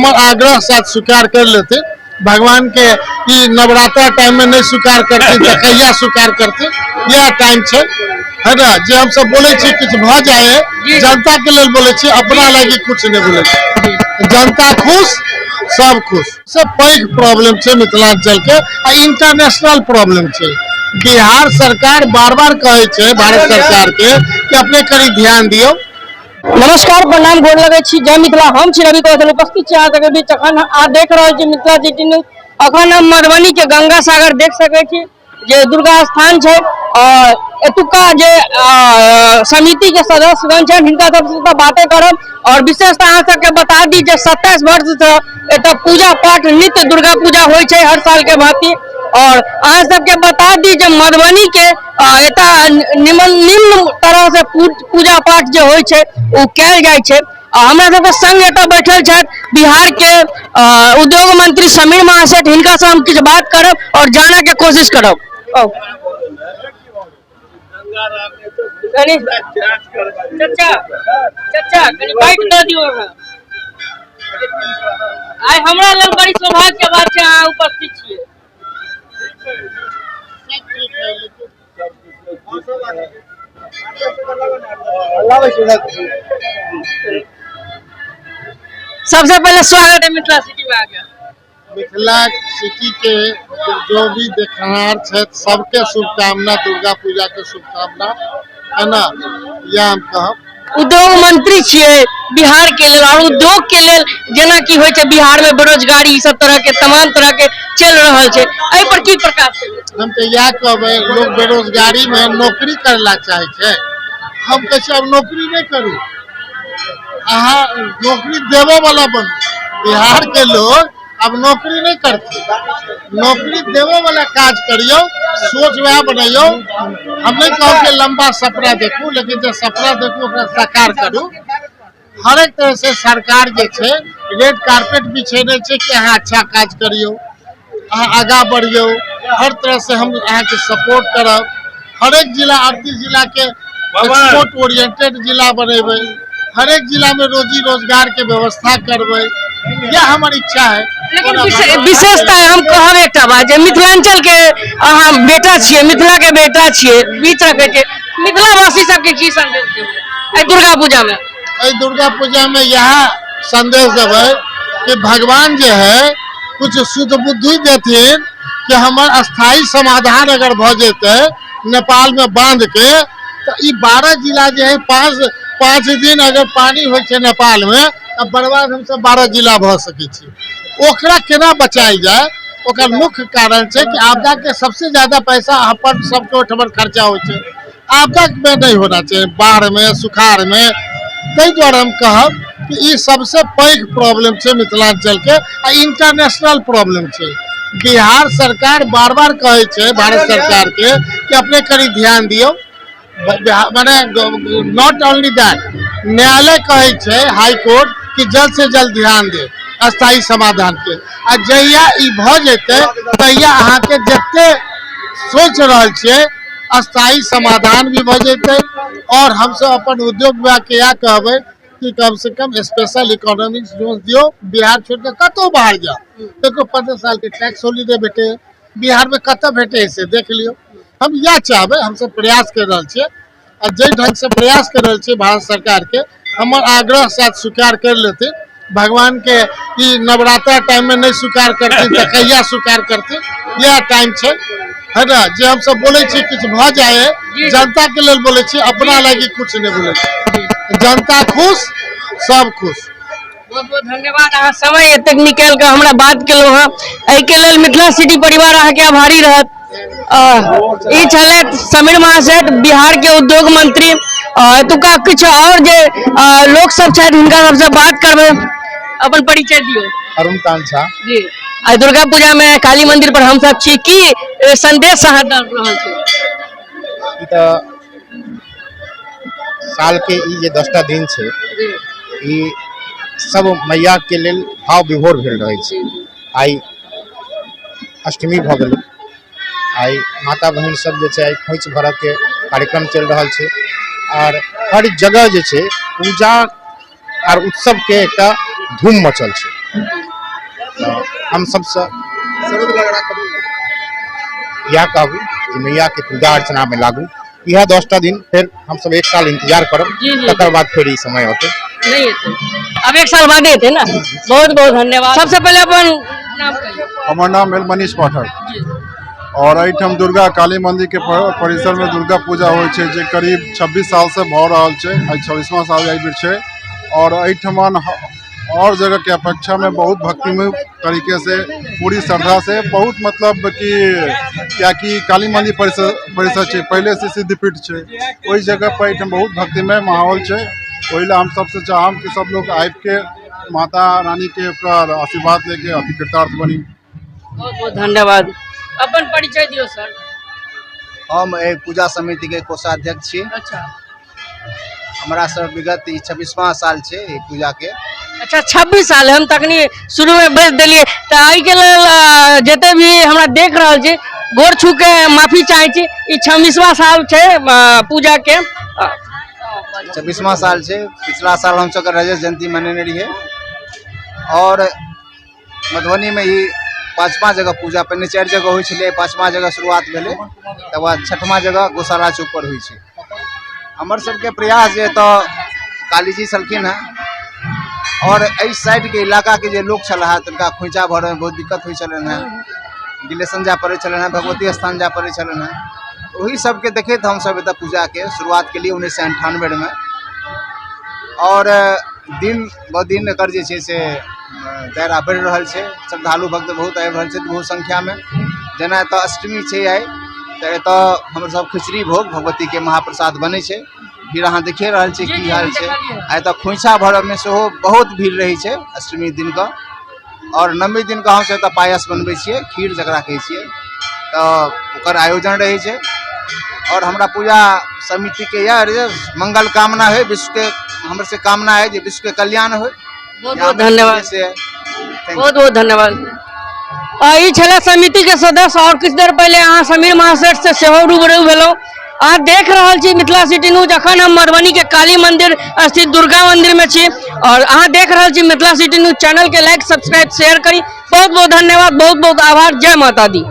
हमर आग्रह साथ स्वीकार कर लेथिन। भगवान के ई नवरात्रा टाइम में नहीं स्वीकार करथिन तऽ कहिया स्वीकार करथिन? इएह टाइम छै, है ना? जे हमसब बोलै छी किछु भऽ जाइ है, जनता के लेल बोलै छी, अपना लागी कुछ नहीं बोलै छी। जनता खुश, सब खुश। सब पैघ प्रॉब्लम छै मिथिलांचल के आ इंटरनेशनल प्रॉब्लम छै। बिहार सरकार बार बार कहै छै भारत सरकार के कि अपने करी ध्यान दियौ। नमस्कार, प्रणाम, गोर लगै छी, जय मिथिला। हम छी रवि कौशल, उपस्थित छी अहाँ सबके बीच। अखन अहाँ देख रहल छी मिथिला सिटी न्यूज। अखन हम मधुबनी के गंगा सागर देख सकै छी जे दुर्गा स्थान छै और एतुका जे समिति के सदस्यगण छनि हिनका सबसँ तऽ बाते करब। और विशेषतः अहाँ सबके बता दी जे 27 वर्ष से एतऽ पूजा पाठ नित्य दुर्गा पूजा होइ छै हर साल के भांति। और अहाँ सबके बता दी जे मधुबनी के एतऽ निम्न तरह से पूजा पाठ जे होइ छै ओ कयल जाइ छै। आ हमरा सबके संग एतऽ बैठल छथि बिहार के उद्योग मंत्री समीर महासेठ, हिनका से हम किछु बात करब और जानऽ के कोशिश करब। कनी चचा, चचा कनी बाइट दऽ दियौ अहाँ। आइ हमरा लेल बड़ी सौभाग्य के बात छै अहाँ उपस्थित छियै। सबसे पहले स्वागत है मिथिला सिटी में आके। मिथिला सिटी के जो भी देखनिहार छथि सबके शुभकामना, दुर्गा पूजा के शुभकामना, है ना? यह हम कहब। उद्योग मंत्री छियै बिहार के लेल और उद्योग के लेल जेना की होइ छै बिहार में बेरोजगारी ई सब तरह के तमाम तरह के चलि रहल छै, एहि पर की प्रकाश देबै? हम तऽ इएह कहबै, लोग बेरोजगारी में नौकरी करे ला चाहे छै। हम कहै छियै आब नौकरी नहि करू, अहाँ नौकरी देबो वाला बनू। बिहार के लोग अब नौकरी नहीं करते, नौकरी देबो वाला काज करियो, सोच वएह बनैयो। हम नहीं कहब कि लंबा सपना देखू, लेकिन जे सपना देखू ओकरा साकार करू। हर एक तरह से सरकार जे छै रेड कारपेट बिछेने छै कि अहाँ अच्छा काज करियो, अहाँ आगाँ बढ़ियो, हर तरह से हम अहाँके सपोर्ट करब। हर एक जिला 38 जिला के एक्सपोर्ट ओरिएंटेड जिला बनेबै, हर एक जिला में रोजी रोजगार के व्यवस्था करबै, यह हमर इच्छा है। लेकिन विशेषतः हम कहब एकटा बात जे मिथिलांचल के अहाँ बेटा छियै, मिथिला के बेटा छियै, बीच रखै छियै, मिथिलावासी सबके की संदेश देबै एहि दुर्गा पूजा में? एहि दुर्गा पूजा में यह संदेश देबै कि भगवान जे है कुछ शुद्ध बुद्धि देथिन कि हमर अस्थायी समाधान अगर भऽ जेतै नेपाल में बांध के, तऽ ई 12 जिला जे है 5 दिन अगर पानी होइ छै नेपाल में तऽ बर्बाद हमसब 12 जिला भऽ सकै छी। ओकरा केना बचायल जाय, ओकर मुख्य कारण छै कि आपदा के सबसे ज्यादा पैसा अपन सबके ओहिठाम खर्चा होइ छै। आपदा में नहीं होना चाहिए, बाढ़ में, सुखाड़ में। ताहि दुआरे हम कहब कि ई सबसे पैघ प्रॉब्लम छै मिथिलांचल के आ इंटरनेशनल प्रॉब्लम छै। बिहार सरकार बार बार कहै छै भारत सरकार के कि अपने करी ध्यान दियौ। माने not only that, न्यायालय कहै छै हाई कोर्ट कि जल्द से जल्द ध्यान दे अस्थायी समाधान के। आ जहिया ई भऽ जेतै तहिया अहाँके जते सोचि रहल छियै अस्थायी समाधान भी भऽ जेतै। और हमसब अपन उद्योग विभाग के इएह कहबै कि कम से कम स्पेशल इकोनॉमिक जोन दियौ, बिहार छोड़ के कतहु बाहर जाओ। देखो 15 साल के टैक्स हॉलीडे भेटे, बिहार में कतऽ भेटे से देख लियौ। हम इएह चाहबै, हमसब प्रयास कर रहल छियै आ जाहि ढंग से प्रयास कर रहल छियै भारत सरकार के, हमर आग्रह साथ स्वीकार कर लेथिन। भगवान के ई नवरात्रा टाइम में नहीं स्वीकार करथिन तऽ कहिया स्वीकार करथिन? इएह टाइम छै, है ना? जे हमसब बोलै छी किछु भऽ जाइ है, जनता के लेल बोलै छी, अपना लागी कुछ नहीं बोलै छी। जनता खुश, सब खुश। बहुत बहुत धन्यवाद, अहाँ समय एतेक निकालि कऽ हमरा बात केलहुँ हँ, एहिके लेल मिथिला सिटी परिवार अहाँके आभारी रहत। ई छलथि समीर महासेठ, बिहार के उद्योग मंत्री। एतुका किछु और जे लोक सब छथि हिनका सबसँ बात करबै। अपन परिचय दियौ। अरुण कांत झा जी। आइ दुर्गा पूजा में काली मंदिर पर हम सब छी, की संदेश अहाँ दऽ रहल छी? ई तऽ साल के ई जे 10टा दिन छै, ई सब मैया के लेल भाव विभोर भेल रहै छै। आइ अष्टमी भऽ गेलै, आइ माता बहिन सब जे छै आइ खोइछ भरऽ के कार्यक्रम चलि रहल छै आर हर जगह जे छै पूजा आर उत्सव के एकटा धूम मचल छै। तऽ हम सबसँ इएह कहबै जे मैया के पूजा अर्चना में लागू। इएह 10टा दिन फेर हमसब 1 साल इंतजार करब, जी, जी। तकर बाद फेर ई समय औतै। नहीं हेतै, अब 1 साल बाद हेतै ना। बहुत बहुत धन्यवाद। सबसे पहले अपन नाम कहियौ। हमर नाम भेल मनीष पाठक और एहिठाम दुर्गा काली मंदिर के परिसर में दुर्गा पूजा होइ छै जे करीब 26 साल से भऽ रहल छै। आइ 26वां साल एहि बेर छै और एहिठमन और जगह के अपेक्षा में बहुत भक्तिमय तरीके से पूरी श्रद्धा से बहुत मतलब कि क्या कि काली मंदिर परिसर छै, पहले से सिद्धपीठ छै, ओहि जगह पर एहिठाम बहुत भक्तिमय माहौल छै। ओहि ला हम सबसे चाहम कि सब लोग आबि के माता रानी के ओकर आशीर्वाद लेके अति कृतार्थ बनी। बहुत बहुत धन्यवाद। अपन परिचय दियौ सर। हम एहि पूजा समिति के कोषाध्यक्ष छी। अच्छा। हमरा सब विगत ई 26वां साल छै एहि पूजा के। अच्छा, 26 साल। हम तखनी शुरू में बेच देलियै। तऽ एहिके लेल जते भी हमरा देख रहल छी, गोर छू के माफी चाहै छी। ई 26वां साल छै पूजा के। 26वां साल छै। पिछला साल हम सबके रजत जयंती मनेने रहियै और मधुबनी में ई 5वां जगह पूजा, पहिने 4 जगह होइ छलै, 5वां जगह शुरुआत भेलै, तकर बाद 6वां जगह गौशाला चौक पर होइ छै। हमर सबके प्रयास जे एतऽ काली जी छलखिन हेँ और एहि साइडके इलाकाके जे लोक छलाह हेँ तिनका खोइँचा भरयमे बहुत दिक्कत होइ छलनि हेँ, गिलेशन जाय पड़ै छलनि हेँ, भगवती स्थान जाय पड़ै छलनि हेँ। ओहि सबके देखैत हमसब एतऽ पूजाके शुरुआत केलियै 1998 मे और दिन ब दिन एकर जे छै से दायरा बढ़ि रहल छै। श्रद्धालु भक्त बहुत आबि रहल छथि बहुत संख्यामे। जेना एतऽ अष्टमी छै आइ, तऽ एतऽ हमर सब खिचड़ी भोग भगवतीके महाप्रसाद बनै छै। भीड़ अहाँ देखिए रहल छी की हाल छै। आ एतऽ खोइँछा भरऽमे सेहो बहुत भीड़ रहै छै अष्टमी दिनके और नवमी दिनके हमसब एतऽ पायस बनबै छियै, खीर जकरा कहै छियै, तऽ ओकर आयोजन रहै छै। और हमरा पूजा समितिके इएह मंगल कामना है, विश्वके हमर से कामना है जे विश्वके कल्याण होइ। बहुत बहुत धन्यवाद। से बहुत बहुत धन्यवाद। ई छलै समिति के सदस्य और किछु देर पहले अहाँ समीर महासेठ से सेहो रूबरू भेलहुँ। अहाँ देख रहल छी मिथिला सिटी न्यूज। अखन हम मधुबनी के काली मंदिर स्थित दुर्गा मंदिर में छी और अहाँ देख रहल छी मिथिला सिटी न्यूज। चैनल के लाइक, सब्सक्राइब, शेयर करी। बहुत बहुत धन्यवाद, बहुत बहुत आभार। जय माता दी।